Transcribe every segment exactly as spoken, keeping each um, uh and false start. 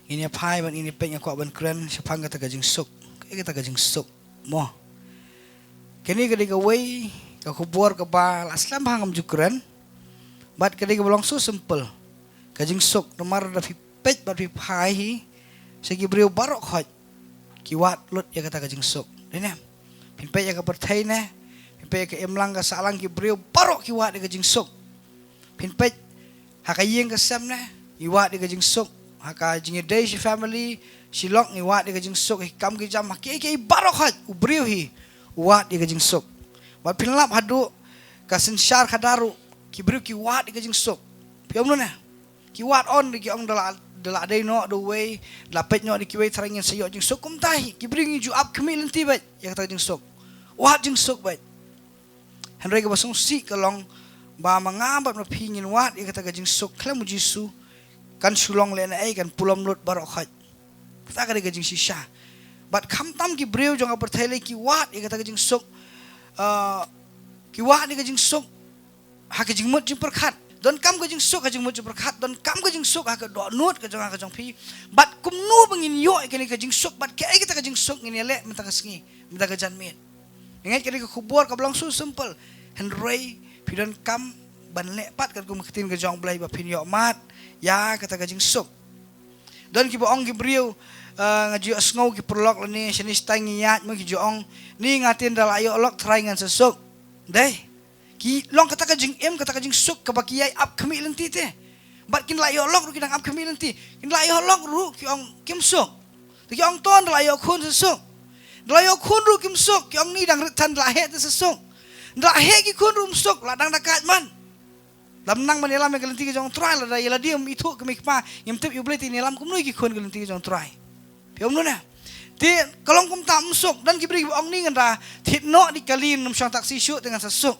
Ngin ïa phai bad ngin ïa peit, nga kwah ban kren shaphang kata ka jingsuk. Kaei kata ka jingsuk mo? Kane ka dei kawei ka khubor kaba la slem bha ngam ju kren. Bad ka dei kaba long so simple ka jingsuk, namar da phi peit bad phi phai hi sha ki briew baroh khoit, ki wad lut ïa kata ka jingsuk. Dei ne? Phin peit ïa ka pyrthei ne, phin peit ïa ka imlang ka sahlang, ki briew baroh ki wad ïa ka jingsuk. Phin peit ha ka ïing ka sem ne, ngi wad ïa ka jingsuk. Ha ka jingïadei shi family, shi lok, ngi wad ïa ka jingsuk. Ha ki kam ki jam, ha kiei kiei baroh khoit, u briew hi u wad ïa ka jingsuk. Bad phin lap haduh ka synshar khadar ruh, ki briew ki wad ïa ka jingsuk. Phi ong ne? Ki wad, on ki ong da la, da la dei noh da uwei, da la peit noh da kiwei, tharai ngin sa ïoh jingsuk. Kumta hi ki briew ngi ju ap khmih lynti beit ïa kata ka jingsuk. Wad jingsuk beit. Hynrei kaba sngewsih ka long ba ma nga bad ma phi ngin wad ïa kata ka jingsuk khlem u Jisu, kan shu long lehnohei, kan pulom lut baroh khoit. Kata ka dei ka jingshisha. Bad khamtam ki briew jong ka pyrthei lei ki wad ïa kata ka jingsuk. Ah, ki wad ïa ka jingsuk ha ka jingmut jingpyrkhat. Donkam ka jingsuk ha ka jingmut jingpyrkhat, donkam ka jingsuk ha ka dohnud ka jong nga ka jong phi. Bad kumno ba ngin ïoh ïa kane ka jingsuk, bad kaei kata ka jingsuk ngin ïaleh mynta ka sngi, mynta ka janmiet. Nga ngeit ka dei ka khubor kaba long so simple. Hynrei phi donkam ban leh pat katkum ka ktien ka jong U Blei ba phin ïoh mad ïa kata ka jingsuk. Don kiba ong ki briew, ah, nga ju ïohsngew ki paralok lane shane shatai ngi ïaid mo, ki ju ong, ni nga te ynda la ïoh lok tharai ngan sa suk. Dei. Ki long kata ka jingim, kata ka jingsuk kaba ki ïai ap khmih lynti te. Bad kin la ïoh lok ruh ki dang ap khmih lynti. Kin la ïoh lok ruh ki ong kim suk. Te ki ong to ynda la ïoh khun sa suk. Ynda la ïoh khun ruh kim suk, ki ong ni dang rit than, ynda la heh te sa suk. Ynda la heh ki khun ruh ym suk, la dang da kait man. Lam nang ban ïalam ïa ka lynti ka jong U Trai, lada ïa lade ym ithuh kmie kpa, ngim tip ïa U Blei te ngin ïalam kumno ïa ki khun ka lynti ka jong U Trai. Phi ong kumno ne? Te ka long kumta, ym suk. Don ki briew kiba ong ni ngan da thied noh da ki kali, ym shong taxi shuh te ngan sa suk.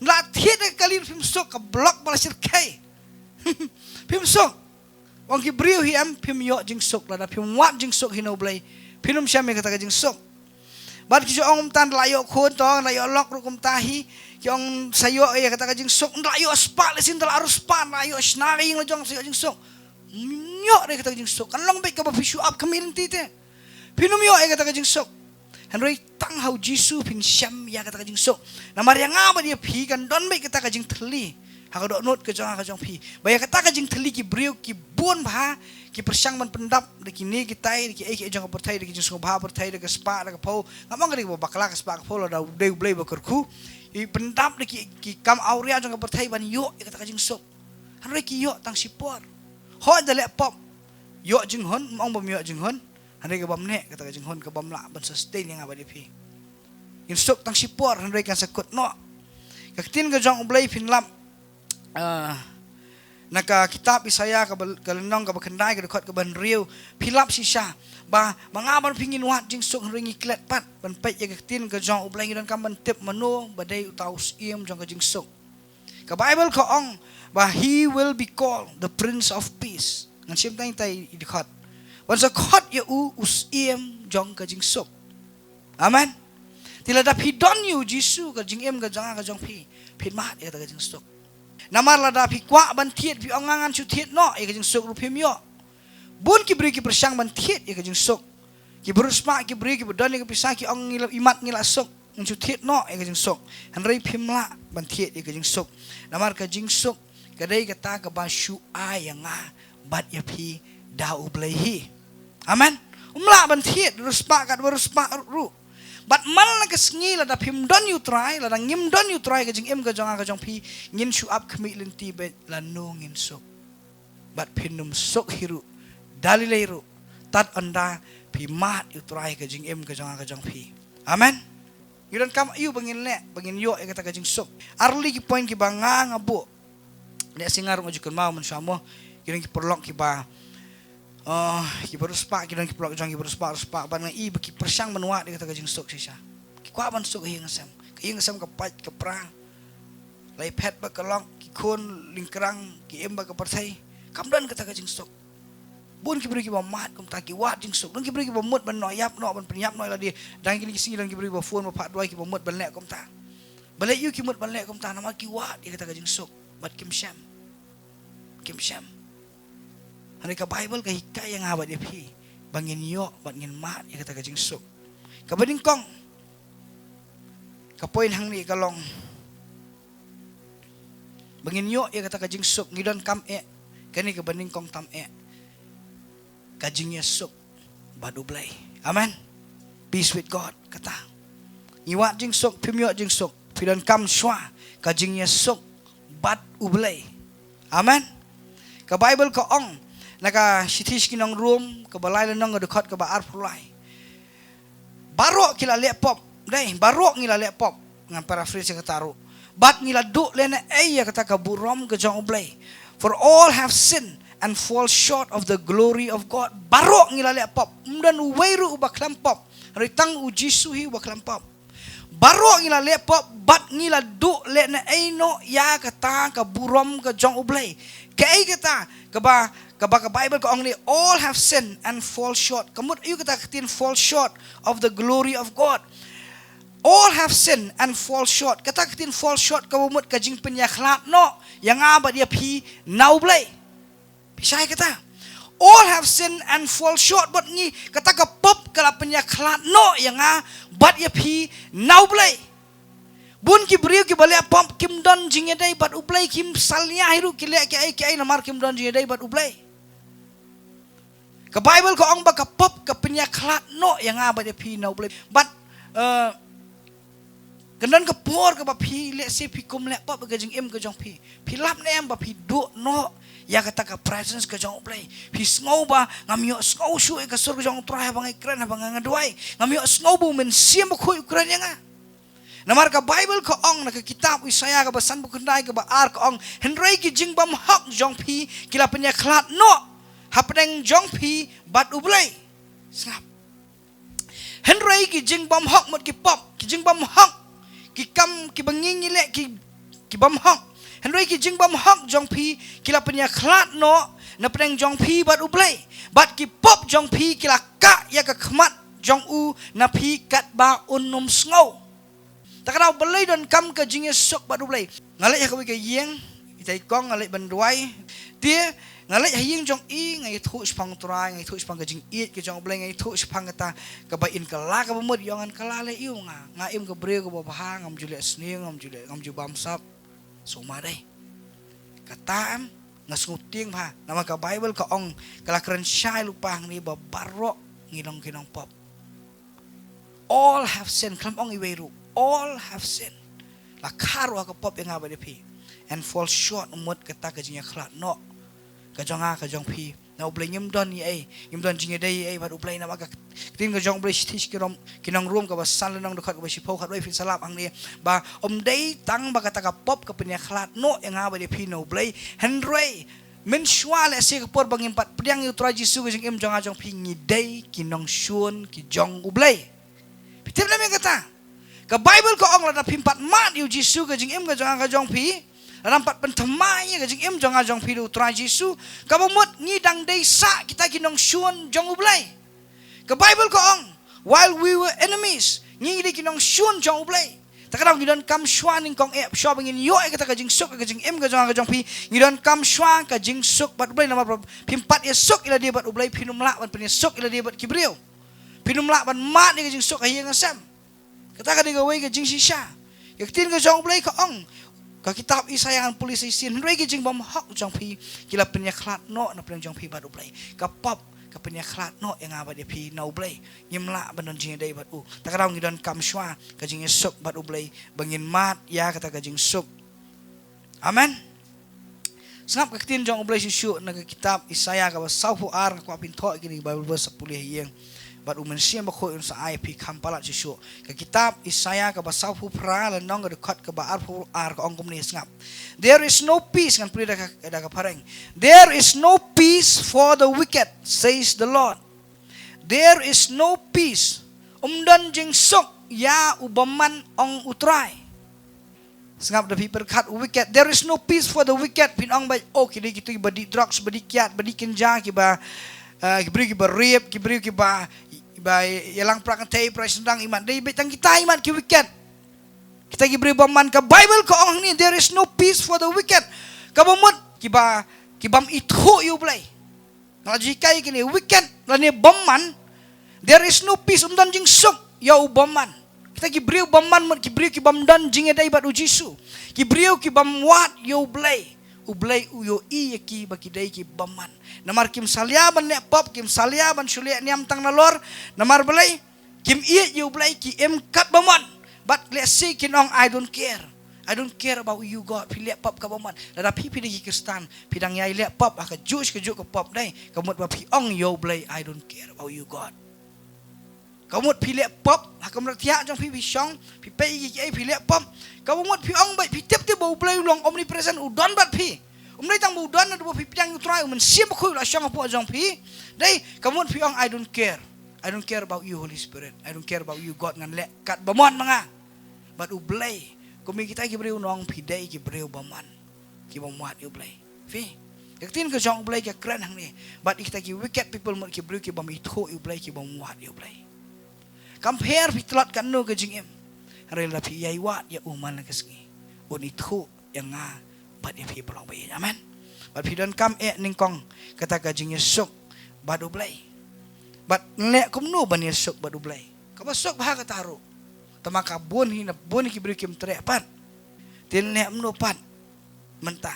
Ynda la thied da ki kali phim suk, ka block ba la shyrkhei. Phim suk. Ong ki briew hi em, phim ïoh jingsuk, lada phim wad jingsuk hi na U Blei, phin ym shem ïa kata ka jingsuk. Bad ki ju ong kumta, ynda la ïoh khun to, ynda la ïoh lok ruh kumta hi, ki ong sa ïoh ïa kata ka jingsuk, ynda la ïoh spah lehse, ynda la arspah, ynda la ïoh shna ka ïing la jong sa ïoh jingsuk. Ym ïoh re kata ka jingsuk. Kan long beit kaba phi shu ap khmih lynti te, phin ym ïoh ïa kata ka jingsuk. Hynrei tang ha U Jisu phin shem ïa kata ka jingsuk. Namar ïa nga bad ïa phi kan don beit kata ka jingthylli ha ka dohnud ka jong nga ka jong phi, ba ïa kata ka jingthylli ki briew ki bun bha ki pyrshang ban pyndap da kine kitai, da kiei kiei jong ka pyrthei, da ki jingsngewbha pyrthei, da ka spah, da ka phew. Ngam ong ka dei kaba bakla ka spah ka phew, lada dei U Blei ba kyrkhu, ki pyndap da ki, ki kam awria jong ka pyrthei ban ïoh ïa kata ka jingsuk. Hynrei ki ïoh tang shipor. Hooid, da leh pop ïoh jinghun, ym ong bym ïoh jinghun. Hynrei ka bym neh kata ka jinghun, ka bym lah ban sustain ïa nga bad ïa phi. Ngin suk tang shipor, hynrei kan sa kut noh. Ka ktien ka jong U Blei phin lap, ah, na ka kitab Isaïah kaba, ka lynnong kaba khyndai, ka dkhot kaba hynriew, phi lap shisha ba ma nga bad phi ngin wad jingsuk, hynrei ngi klet pat ban peit ïa ka ktien ka jong U Blei, ngi donkam ban tip mano ba dei uta u Syiem jong ka jingsuk. Ka Baibl ka ong ba he will be called the Prince of Peace. Ngan shim tang ita i dkhot. Ban sa khot ïa u u Syiem jong ka jingsuk. Amen. Te lada phi don ïa U Jisu, ka jingim ka jong nga ka jong phi, phin mad ïa kata ka jingsuk. Namar lada phi kwah ban thied, phi ong nga ngan shu thied noh, ïa ka jingsuk ruh phim ïoh. Bun ki briew ki pyrshang ban thied ïa ka jingsuk. Ki briew spah, ki briew kiba don ïa ka pisa, ki ong ngi la, imat ngi la suk, ngan shu thied noh ïa ka jingsuk. Hynrei phim lah ban thied ïa ka jingsuk. Namar ka jingsuk ka dei kata kaba shu ai ïa nga bad ïa phi da U Blei hi. Amen. Um lah ban thied riewspah katba riewspah ruh. Bad man la ka sngi lada phim don ïa U Trai, lada ngim don ïa U Trai, ka jingim ka jong nga ka jong phi, ngin shu ap khmih lynti beit, lano ngin suk. Bad phin ym suk hi ruh da lei lei ruh tad ynda phi mad ïa U Trai ha ka jingim ka jong nga ka jong phi. Amen. Ngi donkam aiu ba ngin leh ba ngin ïoh ïa kata ka jingsuk? Ar tylli ki point kiba nga nga buh. Lehse nga ruh nga ju kynmaw mynshuwa mo, ki don ki paralok kiba, ah, kiba riewspah, ki don ki paralok jong kiba riewspah, riewspah, bad nga i ba ki pyrshang ban wad ïa kata ka jingsuk shisha. Ki kwah ban suk ha ïing ha sem, ka ïing ha sem ka pait ka pra. La ïaphet bad ka lok, ki khun lyngkrang, ki im bad ka pyrthei. Kam don kata ka jingsuk. Bun ki briew kiba mad kumta, ki wad jingsuk. Don ki briew kiba mut ban noh ïap noh, ban pynïap noh ïa lade. Dang kine ki sngi don ki briew kiba phone, ba phah duwai, kiba mut ban leh kumta. Balei ïoh ki mut ban leh kumta? Namar ki wad ïa kata ka jingsuk bad kim shem. Kim shem. Hynrei ka Baibl ka hikai ïa nga bad ïa phi ba ngin ïoh bad ngin mad ïa kata ka jingsuk. Kaba nyngkong, ka point hangne ka long ba ngin ïoh ïa kata ka jingsuk, ngi donkam eh kane kaba nyngkong tam eh, ka jingïasuk bad U Blei. Amen. Peace with God, kata. Ngi wad jingsuk, phim ïoh jingsuk, phi donkam shuwa ka jingïasuk bad U Blei. Amen. Ka Baibl ka ong na ka shithi sha ki nong Rom kaba lai lynnong, ka dkhot kaba arphew lai, baroh ki la leh pop, dei, baroh ngi la leh pop. Ngan paraphrase kata ruh. Bad ngi la duh lehnoh ei ïa kata ka burom ka jong U Blei. For all have sinned and fall short of the glory of God. Baroh ngi la leh pop. Ym don uwei ruh uba khlem pop. Hynrei tang U Jisu hi uba khlem pop. Baroh ngi la leh pop bad ngi la duh lehnoh ei noh ïa kata ka burom ka jong U Blei. Kaei kata kaba, kaba ka Baibl ka ong ne, all have sinned and fall short. Ka mut aïu kata ka ktien fall short of the glory of God? All have sinned and fall short. Kata ka ktien fall short kaba mut ka jingpynïakhlad noh ïa nga bad ïa phi na U Blei. Phi shai kata? All have sinned and fall short. Bad ngi, kata ka pop ka la pynïakhlad noh ïa nga bad ïa phi na U Blei. Bun ki briew kiba leh pop kim don jingïadei bad U Blei, kim salia hi ruh, ki leh kiei kiei namar kim don jingïadei bad U Blei. Ka Baibl ka ong ba ka pop ka pynïakhlad noh ïa nga bad ïa phi na U Blei. Bad, eh, kan don ka por kaba phi lehse phi kum leh pop ka jingim ka jong phi. Phi lap ne em ba phi duh noh ïa kata ka presence ka jong U Blei? Phi sngew ba ngam ïohsngew shuh ïa ka sur ka jong U Trai haba nga kren, haba nga duwai. Ngam ïohsngew ba U Mynsiem Bakhuid u kren ïa nga. Namar ka Baibl ka ong na ka kitab Isaïah kaba sanphew khyndai kaba ar ka ong, hynrei ki jingbymhok jong phi ki la pynïakhlad noh hapdeng jong phi bad U Blei. Sngap. Hynrei ki jingbymhok, mut ki pop, ki jingbymhok, ki kam kiba ngi ngi leh, ki, ki bymhok. Hynrei ki jingbymhok jong phi ki la pynïakhlad noh napdeng jong phi bad U Blei. Bad ki pop jong phi ki la kah ïa ka khmat jong u na phi katba un ym sngew. Ta ka daw balei donkam ka jingïasuk bad U Blei? Nga leit ha kawei ka ïing, ita i kong, nga leit ban duwai. Te nga leit ha ïing jong i, nga ïathuh shaphang U Trai, nga ïathuh shaphang ka jingïeit ka jong U Blei, nga ïathuh shaphang kata kaba in kylla, kaba mut ïoh ngan kylla leh ïa u, nga, nga im ka briew kaba bha, ngam ju leh sniew, ngam ju leh, ngam ju bamsap. Sumar dei. Kata em, nga sngewtieng bha namar ka Baibl ka ong, ka la kren shai lypa hangne ba baroh ngi long ki nongpop. All have sinned. Khlem ong iwei ruh. All have sinned. La kha ruh ha ka pop ïa nga bad ïa phi. And fall short, mut kata ka jingïakhlad noh ka jong nga ka jong phi na U Blei. Ngim don ei ei, ngim don jingïadei ei ei bad U Blei namar ka ktien ka jong U Blei shithi sha ki Rom, ki nong Rom kaba san lynnong, dkhot kaba shiphew khatwei, phin sa lap hangne ba ym dei tang ba kata ka pop ka pynïakhlad noh ïa nga bad ïa phi na U Blei, hynrei mynshuwa lehse ka por ba ngim pat pdiang ïa U Trai Jisu ka jingim jong nga jong phi, ngi dei ki nongshun ki jong U Blei. Phi tip lem ïa kata? Ka Baibl ka ong lada phim pat mad ïa U Jisu ka jingim ka jong nga ka jong phi, lada phim pat pynthymmai ïa ka jingim jong nga jong phi da U Trai Jisu, kaba mut ngi dang dei sah kita ki nongshun jong U Blei. Ka Baibl ka ong, while we were enemies, ngi ngi dei ki nongshun jong U Blei. Ta ka daw ngi donkam shuwa nyngkong eh, shuwa ba ngin ïoh ïa kata ka jingsuk, ka jingim ka jong nga ka jong phi, ngi donkam shuwa ka jingsuk bad U Blei. Namar ba phim pat ïasuk ïa lade bad U Blei, phin ym lah ban pynïasuk ïa lade bad ki briew. Phin ym lah ban mad ïa ka jingsuk ha ïing ha sem. Kata ka dei kawei ka jingshisha. Ka ktien ka jong U Blei ka ong, ka kitab Isaïah ngan pule shisien, hynrei ki jingbymhok jong phi ki la pynïakhlad noh napdeng jong phi bad U Blei. Ka pop ka pynïakhlad noh ïa nga bad ïa phi na U Blei. Ngim lah ban don jingïadei bad u. Ta ka daw ngi donkam shuwa ka jingïasuk bad U Blei ba ngin mad ïa kata ka jingsuk. Amen. Sngap ka ktien jong U Blei shuh shuh na ka kitab Isaïah kaba sawphew ar, nga kwah phin thoh ïa kine ki Bible verse, sa pule ha ïing. Bad U Mynsiem Bakhuid un sa ai ïa phi kham palat shuh shuh. Ka kitab Isaïah kaba sawphew phra, lynnong, ka dkhot kaba arphew ar, ka ong kumne, sngap. There is no peace, ngan pule da ka, da ka phareng. There is no peace for the wicked, says the Lord. There is no peace. Ym don jingsuk ïa u bymman, ong U Trai. Sngap, da phi pyrkhat wicked. There is no peace for the wicked. Phin ong ba, oh, ki dei kito kiba dih drugs, ba dih kiad, ba dih kynja, kiba, eh, ki briew kiba rape, ki briew kiba, kiba ïalang pra kynthei, pra shynrang, imat dei beit tang kita, imat ki wicked. Kita ki briew bymman. Ka Baibl ka ong hangne, there is no peace for the wicked. Kaba mut kiba, kibym ithuh ïa U Blei. Nga la ju hikai kine, wicked lane bymman, there is no peace, ym don jingsuk ïa u bymman. Kita ki briew bymman mut ki briew ki bym don jingïadei bad U Jisu. Ki briew ki bym wad ïa U Blei. U Blei u ïohi ïa ki ba ki dei ki bymman. Namar kim salia ban leh pop, kim salia ban shu leh niam tang nalor. Namar balei? Kim ïeit ïa U Blei, ki im katba mon. Bad lehse kin ong, "I don't care. I don't care about you, God." Phi leh pop katba mon. Lada phi, phi dei ki Khristan, phi dang ïai leh pop ha kajuh kajuh ka pop dei. Ka mut ba phi ong ïa U Blei, "I don't care about you, God." Ka mut phi leh pop ha kamra thiah jong phi, phi shong, phi peit ïa kiei, phi leh pop. Ka mut phi ong beit, phi tip tip ba U Blei u long omnipresent, u don bad phi. Um dei tang ba u don, naduh ba phi pdiang ïa U Trai, U Mynsiem Bakhuid u la shong hapoh jong phi. Dei, ka mut phi ong, "I don't care. I don't care about you, Holy Spirit. I don't care about you, God. Ngan leh katba mon ma nga." Bad U Blei, kumne kita ki briew u ong phi dei ki briew bymman, ki bym wad ïa U Blei. Phi, ka ktien ka jong U Blei ka kren hangne. Bad ïa kita ki wicked people mut ki briew ki bym ithuh ïa U Blei, ki bym wad ïa U Blei. Kam pher phi tlot katno ka jingim, hynrei lada phi ïai wad ïa U man la ka sngi, un ithuh ïa nga bad ïa phi paralok ba ïeit. Amen. Bad phi donkam eh nyngkong kata ka jingïasuk bad U Blei. Bad ngan leh kumno ban ïasuk bad U Blei? Kaba suk bha kata ruh. Tangba ka bun hi na bun hi ki briew kim treh pat. Te ngan leh kumno pat mynta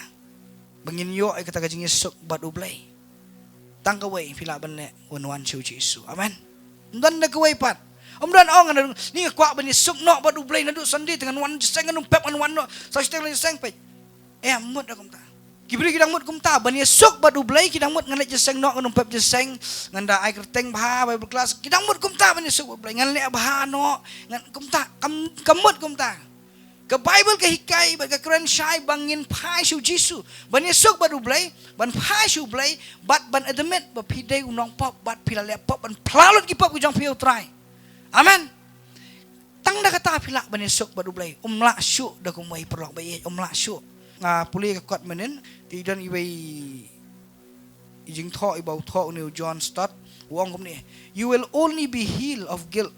ba ngin ïoh ïa kata ka jingïasuk bad U Blei? Tang kawei phi lah ban leh, wan wan sha U Jisu. Amen. Ym don da kawei pat. Ym don ong, "Nga, ni nga kwah ban ïasuk noh bad U Blei, naduh Sunday te ngan wan jingïaseng, ngan ym pep ngan wan noh sa shiteng la jingïaseng peit." Em, mut da kumta. Ki briew ki dang mut kumta ban ïasuk bad U Blei, ki dang mut, "Ngan leit jingïaseng noh, ngan ym pep jingïaseng, ngan da ai kyrteng bha, Bible class." Ki dang mut kumta ban ïasuk bad U Blei, "Ngan leh bha noh, ngan kumta." Kam, kam mut kumta. Ka Bible ka hikai bad ka kren shai ba ngin phai sha U Jisu, ban ïasuk bad U Blei, ban phai sha U Blei, bad ban admit ba phi dei u nongpop bad phi la leh pop, ban phla lut ki pop ki jong phi ïa U Trai. Amen. Tang da kata phi lah ban ïasuk bad U Blei. Ym lah shuh da kumwei, paralok ba ïeit, ym lah shuh. Nga pule ka kot mynnin, te i don iwei i jingthoh iba u thoh une u John Stott, u ong kumne, "You will only be healed of guilt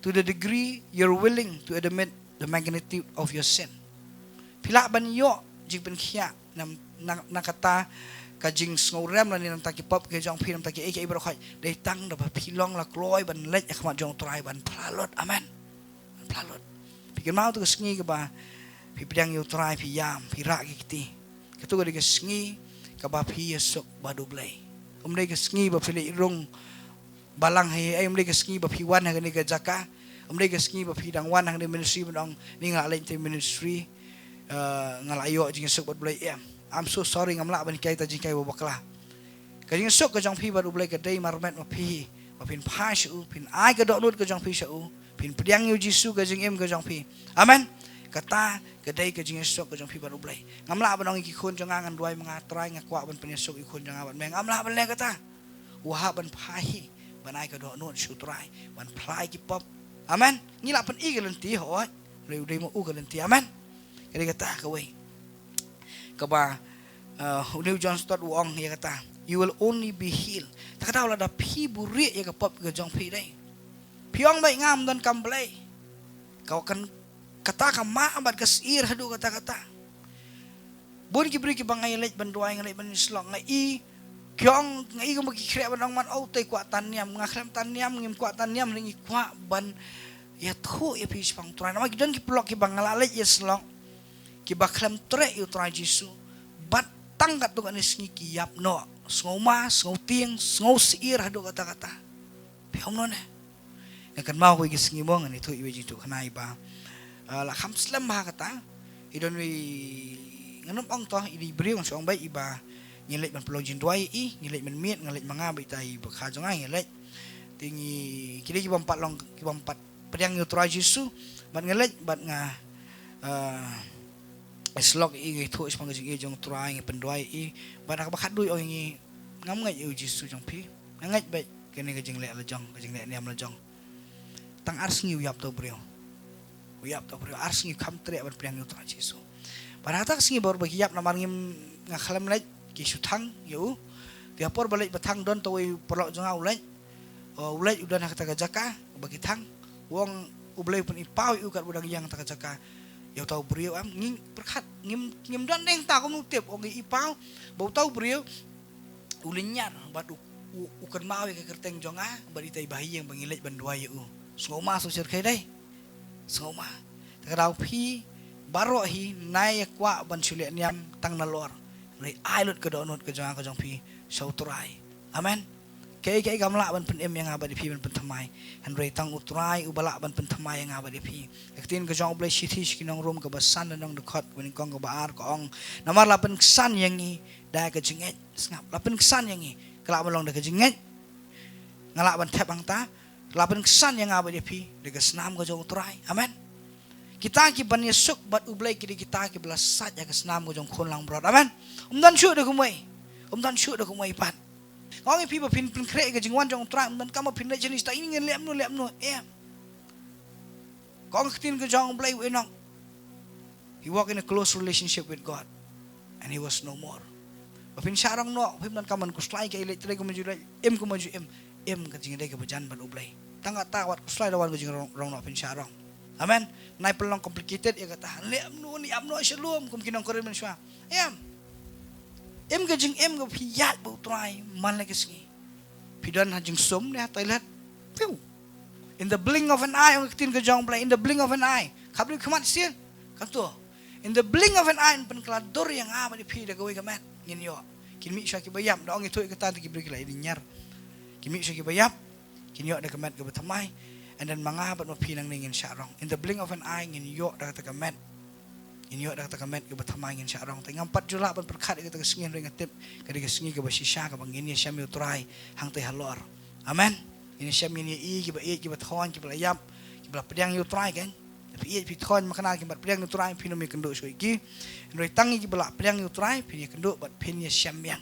to the degree you're willing to admit the magnitude of your sin." Phi lah ban ïoh jingpynkhiah na, na, na kata ka jingsngewrem lane na kata ki pop ki jong phi, na kata kiei kiei baroh khoit, dei tang da ba phi long la kloi ban leit ha khmat jong U Trai ban phla lut. Amen. Ban phla lut. Phi kynmaw tu ka sngi kaba phi pdiang ïa U Trai, phi ïam, phi rah ki kti. Katu ka dei ka sngi kaba phi ïasuk bad U Blei. Ym dei ka sngi ba phi leit rung balang hi, eh, ym dei ka sngi ba phi wan ha kane ka jaka. Ym dei ka sngi ba phi dang wan ha kane ministry ban ong, "Ni nga lah leit te ministry, eh, nga lah ïoh jingïasuk bad U Blei." Em, I'm so sorry, ngam lah ban hikai ta jinghikai ba bakla. Ka jingïasuk ka jong phi bad U Blei ka dei marmet ma phi, ba phin phai sha U, phin ai ka dohnud ka jong phi sha U, phin pdiang ïa U Jisu ka jingim ka jong phi. Amen. Kata ka dei ka jingïasuk ka jong phi bad U Blei. Ngam lah ban ong ïa ki khun jong nga, "Ngan duwai ma nga Trai, nga kwah ban pynïasuk ïa ki khun jong nga bad me." Ngam lah ban leh kata. U hap ban phai hi, ban ai ka dohnud sha U Trai, ban phla ïa ki pop. Amen. Ngi lah pyni ka lynti, hooid. Hynrei u dei ma u ka lynti. Amen. Ka dei kata kawei kaba, uh, une u John Stott u ong ïa kata, "You will only be healed." Ta kata lada phi buhrieh ïa ka pop ka jong phi dei. Phi ong beit, "Ngam don kam Blei." Ka kan, kata ka mah bad ka syier haduh katta katta. Bun ki briew kiba nga ïaleit ban duwai, nga leit ban ïasyllok, nga i, ki ong, nga i kumba ki khreh ban ong man, "Oh, te kwah tan niam." Nga khlem tan niam, ngim kwah tan niam, ngi kwah ban ïathuh ïa phi shaphang U Trai. Namar ki don ki paralok kiba nga la leit ïasyllok, kiba khlem treh ïa U Trai Jisu, bad tang katto katne sngi ki ïap noh, sngewma, sngewtieng, sngewsyier haduh katta katta. Phi ong kumno ne? Nga kynmaw kawei ka sngi mo, ngan ïathuh iwei i jingïathuhkhana iba, ah, la kham slem bha kata. I don iwei, ngan ym ong to, i dei i briew, ngan shu ong beit, iba ngin leit ban pynlong jingduwai ïa i, ngin leit mynmiet, nga leit ma nga bad ita i bakha jong nga, ngin leit. Te ngi, ki dei kibym pat long, kibym pat pdiang ïa U Trai Jisu, bad nga leit, bad nga, ah, ïasyllok ïa i, nga ïathuh shaphang ka jingïeit jong U Trai, nga pynduwai ïa i, bad ha kaba khatduh i ong ïa ngi, "Ngam ngeit ïa U Jisu jong phi, nga ngeit beit kane ka jingleh la jong, ka jingleh niam la jong." Tang ar sngi u ïap uta u briew. U ïap uta u briew, ar sngi u kham treh ban pdiang ïa U Trai Jisu. Bad ha kata ka sngi baroh ba ki ïap namar ngim, nga khlem leit, ki shu thang ïa u. Te ha por ba leit ba thang don uta uwei u paralok jong nga u leit. U leit u don ha kata ka jaka ba ki thang. U ong U Blei u pyni paw ïa u katba u dang ïeng ha kata ka jaka ïa uta u briew, em, ngi pyrkhat, ngim, ngim don ne hangta, kumno u tip, u ong ïa i paw ba uta u briew u lynñiar bad u, u, u kynmaw ïa ka kyrteng jong nga bad ita i bahaïing ba ngi leit ban duwai ïa u. Sngewma sngewsih, dei? Sngewma. Te ka daw phi baroh hi, nai ïa kwah ban shu leh niam tang nalor. Hynrei ai lut ka dohnud ka jong nga ka jong phi sha u Trai. Amen. Kaei kaei kam lah ban pynim ïa nga bad ïa phi ban pynthymmai, hynrei tang u Trai uba lah ban pynthymmai ïa nga bad ïa phi. Ka ktien ka jong U Blei shithi sha ki nong Rom kaba san, lynnong dkhot kaba nyngkong kaba ar ka ong, namar la pynksan ïa ngi da ka jingngeit. Sngap, la pynksan ïa ngi. Ka lah ban long da ka jingngeit. Nga lah ban thep hangta, la pynksan ïa nga bad ïa phi da ka snam ka jong u Trai. Amen. Kita ki ban ïasuk bad U Blei ki dei kita kiba la sait ïa ka snam ka jong u khun langbrot. Amen. Ym don shuh da kumwei. Ym don shuh da kumwei pat. Nga ong ïa phi ba phin pynkhreh ïa ka jingwan jong u Trai, ym don kam ba phin leit shane shata, ïa ngin leh kumno leh kumno. Em. Ka ong ka ktien ka jong U Blei, u Enok, he walk in a close relationship with God, and he was no more. Ba phin shah rong noh, phim don kam ban khuslai, ka ïaleit trei kumba ju leit, im kumba ju im, im ka jingïadei kaba jan bad U Blei. Tang kata wat khuslai da wan ka jingrong, rong noh phin shah rong. Amen. Nai pynlong complicated ïa kata. Leh kumno, ïa kumno sha lum, kum ki nongkurim mynshuwa. Em. Im ka jingim kaba phi ïaid bad u Trai man la ka sngi. Phi don ha jingsum ne ha toilet. Phew. In the blink of an eye, ong ka ktien ka jong U Blei, in the blink of an eye. Khapdip khmat sien. Kato. In the blink of an eye, yn pynkylla dur ïa nga bad ïa phi da kawei ka met. Ngin ïoh. Kin mih shuwa kiba ïap, da ong ïathuh ïa kata, te ki briew ki la ïalynñiar. Kin mih shuwa kiba ïap. Kin ïoh da ka met kaba thymmai. And then ma nga bad ma phi nangne ngin shah rong. In the blink of an eye ngin ïoh da kata ka met. Ngin ïoh da kata ka met kaba thymmai, ngin shah rong. Te ngam pat ju lah ban pyrkhat ïa kata ka sngi, hynrei nga tip ka dei ka sngi kaba shisha kaba ngin ïashem ïa u Trai hangtei halor. Amen. Ngin ïashem, ngin ïa i kiba ïeit, kiba thoiñ, kiba la ïap, kiba la pdiang ïa u Trai, kan. Phi ïeit, phi thoiñ, ma kane ki bym pat pdiang ïa u Trai, phin ym ïakynduh shuh ïa ki. Hynrei tang ïa kiba la pdiang ïa u Trai phin ïakynduh bad phin ïashem biang.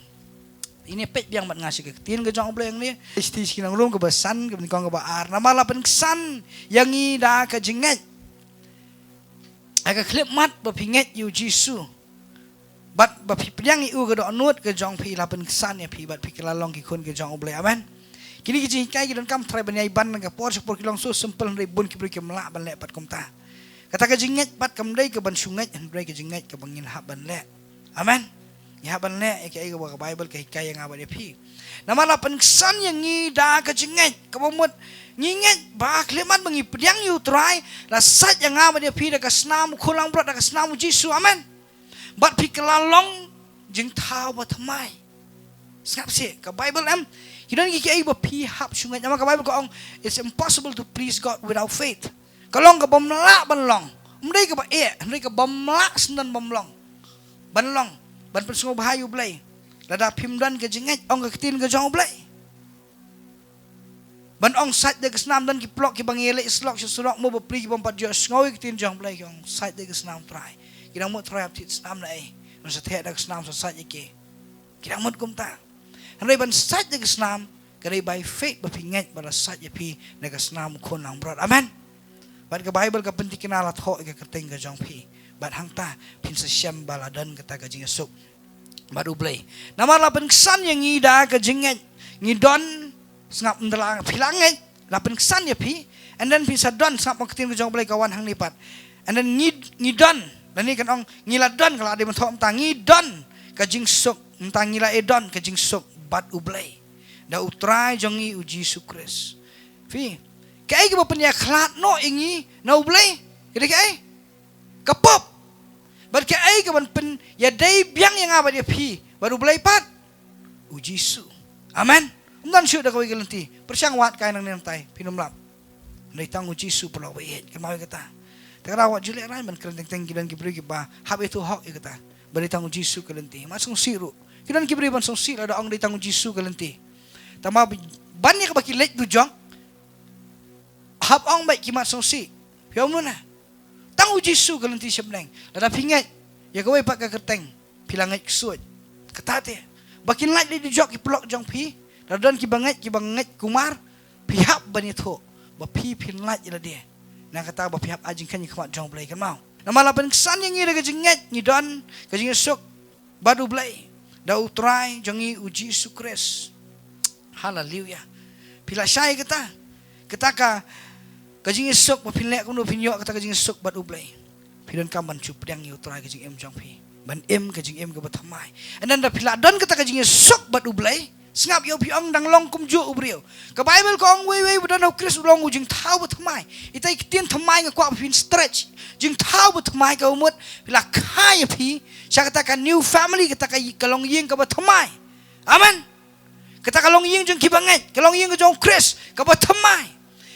Ngin ïa peit biang bad nga sha ka ktien ka jong U Blei hangne. Shithi sha ki nong Rom kaba san, kaba nyngkong, kaba ar. Namar la pynksan ïa ngi da ka jingngeit, ha ka khyllipmat ba phi ngeit ïa u Jisu bad ba phi pdiang ïa u, ka dohnud ka jong phi la pynksan ïa phi bad phi kylla long ki khun ka jong U Blei. Amen. Kine ki jinghikai ki donkam trai ban ïai ban na ka por sha ka por, ki long so simple, hynrei bun ki briew kim lah ban leh pat kumta. Kata ka jingngeit pat kam dei ka ban shu ngeit, hynrei ka jingngeit kaba ngin hap ban leh. Amen. Ngi hap ban leh ïa kaei kaba ka Baibl ka hikai ïa nga bad ïa phi. Namar la pynksan ïa ngi da ka jingngeit, kaba mut ngi ngeit ba ha ka khyllipmat ba ngi pdiang ïa u Trai, la sait ïa nga bad ïa phi da ka snam u khun langbrot, da ka snam u Jisu. Amen. Bad phi kylla long jingthaw bathymmai. Sngap seh, ka Baibl em, ki don ki kaei ba phi hap shu ngeit. Namar ka Baibl ka ong, it's impossible to please God without faith. Ka long kaba ym lah ban long. Ym dei kaba eh, hynrei kaba ym lah shen ban long. Ban long, ban pynsngewbha ïa u Blei lada phim don ka jingngeit, ong ka ktien ka jong u Blei. Ban ong sait da ka snam, don ki paralok kiba ngi leit slok sha surok, mo bapli, ki bym pat ju sngew ïa ka ktien jong u Blei, ki ong sait da ka snam Trai. Ki dang mut Trai hap thied snam na ei, ngan sa theh da ka snam sa sait ïa ki. Ki dang mut kumta. Hynrei ban sait da ka snam, ka dei by faith ba phi ngeit ba la sait ïa phi da ka snam u khun langbrot. Amen. Bad ka Baibl ka pynthikna, la thoh ïa ka kyrteng ka jong phi. Bad hangta phin sa shem ba la don kata ka jingïasuk bad u Blei. Namar la pynksan ïa ngi da ka jingngeit, ngi don, sngap, ynda la phi la ngeit, la pynksan ïa phi, and then phin sa don, sngap, ka ktien ka jong u Blei ka wan hangne pat. And then ngi, ngi don, lane kan ong ngi la don, ka la dei ban thoh mynta, ngi don ka jingsuk, mynta ngi la ïa don ka jingsuk bad u Blei da u Trai jong ngi u Jisu Khrist. Phi, kaei kaba pynïakhlad noh ïa ngi na u Blei? Ka dei kaei? Ka pop. Bad kaei kaban pynïadei biang ïa nga bad ïa phi bad u Blei pat? U Jisu. Amen. Ym don shuh da kawei ka lynti. Pyrshang wad kai nangne nangtai, phin ym lap. Hynrei tang u Jisu, paralok ba ïeit, kynmaw ïa kata. Te ka daw wat ju lehraiñ ban kren teng teng, ki don ki briew kiba hap ïathuh hok ïa kata ba dei tang u Jisu ka lynti. Mat sngewsih ruh. Ki don ki briew ban sngewsih lada ong dei tang u Jisu ka lynti. Tangba ban ïa kaba ki leit dujok, hap ong beit ki mat sngewsih. Phi ong kumno? Tang u Jisu ka lynti sha bneng. Lada phi ngeit ïa kawei pat ka kyrteng, phi la ngeit ksuid. Kata te. Ba kin lait leit dujok ki paralok jong phi, lada don kiba ngeit, kiba ngeit kumar, phi hap ban ïathuh ba phi phin lait ïa lade. Na kata ba phi hap ai jingkheiñ ha khmat jong u Blei, kynmaw. Namar la pynksan ïa ngi da ka jingngeit, ngi don ka jingïasuk bad u Blei da u Trai jong ngi u Jisu Khrist. Haleluia. Phi la shai kata, kata ka, ka jingïasuk ba phin leh kumno phin ïoh kata ka jingïasuk bad u Blei. Phi donkam ban shu pdiang ïa u Trai ka jingim jong phi. Ban im ka jingim kaba thymmai. And then da phi la don kata ka jingïasuk bad U Blei, sngap, ïoh phi ong dang long kumjuh u briew. Ka Bible ka ong wei wei ba don ha U Khrist u long u jingthaw ba thymmai. Ita i ktien thymmai nga kwah ba phin stretch. Jingthaw ba thymmai ka mut phi la kha ïa phi sha kata ka new family, kata ka, ka longïing kaba thymmai. Amen. Kata ka longïing jong kiba ngeit, ka longïing ka jong U Khrist kaba thymmai.